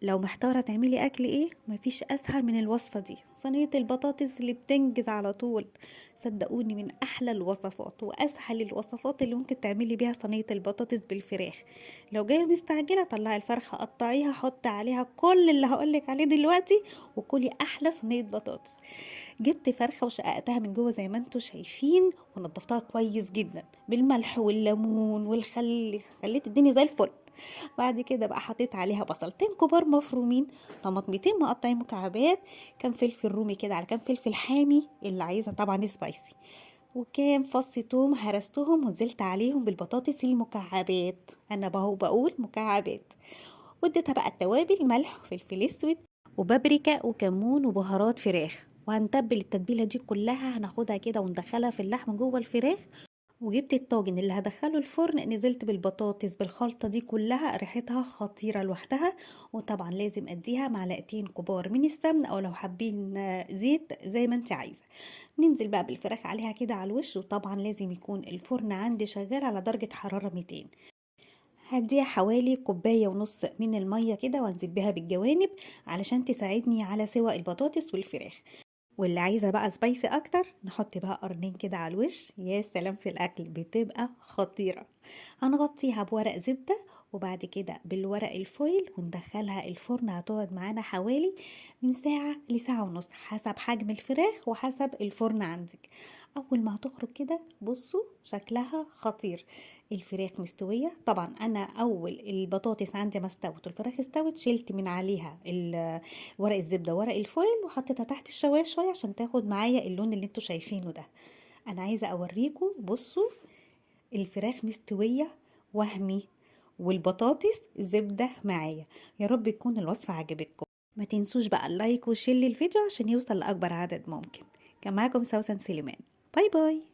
لو محتارة تعملي أكل إيه، مفيش أسهل من الوصفة دي، صينية البطاطس اللي بتنجز على طول. صدقوني من أحلى الوصفات وأسهل الوصفات اللي ممكن تعملي بيها صينية البطاطس بالفراخ. لو جاية مستعجلة طلعي الفرخة، قطعيها، حطي عليها كل اللي هقولك عليه دلوقتي، وكلي أحلى صينية بطاطس. جبت فرخة وشققتها من جوه زي ما انتوا شايفين، ونضفتها كويس جدا بالملح والليمون والخل، خليت الدنيا زي الفل. بعد كده بقى حطيت عليها بصلتين كبار مفرومين، طماطمتين مقطعين مكعبات، كام فلفل رومي كده على كام فلفل حامي اللي عايزه طبعا spicy، وكام فص توم هرستهم ونزلت عليهم بالبطاطس المكعبات. انا بهو بقول مكعبات. واديتها بقى التوابل، ملح وفلفل اسود وبابريكا وكمون وبهارات فراخ. وهنتبل التتبيله دي كلها، هناخدها كده وندخلها في اللحم جوه الفراخ. وجبت الطاجن اللي هدخله الفرن، نزلت بالبطاطس بالخلطة دي كلها، ريحتها خطيرة لوحدها. وطبعا لازم اديها معلقتين كبار من السمن، او لو حابين زيت زي ما انت عايزة. ننزل بقى بالفراخ عليها كده على الوش. وطبعا لازم يكون الفرن عندي شغال على درجة حرارة 200. هديها حوالي كوباية ونص من المية كده، وانزل بيها بالجوانب علشان تساعدني على سوى البطاطس والفراخ. واللي عايزة بقى spicy أكتر نحط بقى قرنين كده على الوش، يا سلام في الأكل بتبقى خطيرة. هنغطيها بورق زبدة وبعد كده بالورق ال foil وندخلها الفرن. هتقعد معانا حوالي من ساعة لساعة ونص حسب حجم الفراخ وحسب الفرن عندك. أول ما هتخرج كده بصوا شكلها خطير، الفراخ مستوية. طبعا أنا أول البطاطس عندي ما استوت والفراخ استوت، شلت من عليها ورق الزبدة ورق ال foil وحطيتها تحت الشواية شوية عشان تاخد معايا اللون اللي انتوا شايفينه ده. أنا عايزة أوريكم، بصوا الفراخ مستوية وهمي والبطاطس زبدة معايا. يا رب تكون الوصفة عجبتكم. ما تنسوش بقى ال like وال share للفيديو عشان يوصل لأكبر عدد ممكن. كان معاكم سوسن سليمان، bye bye.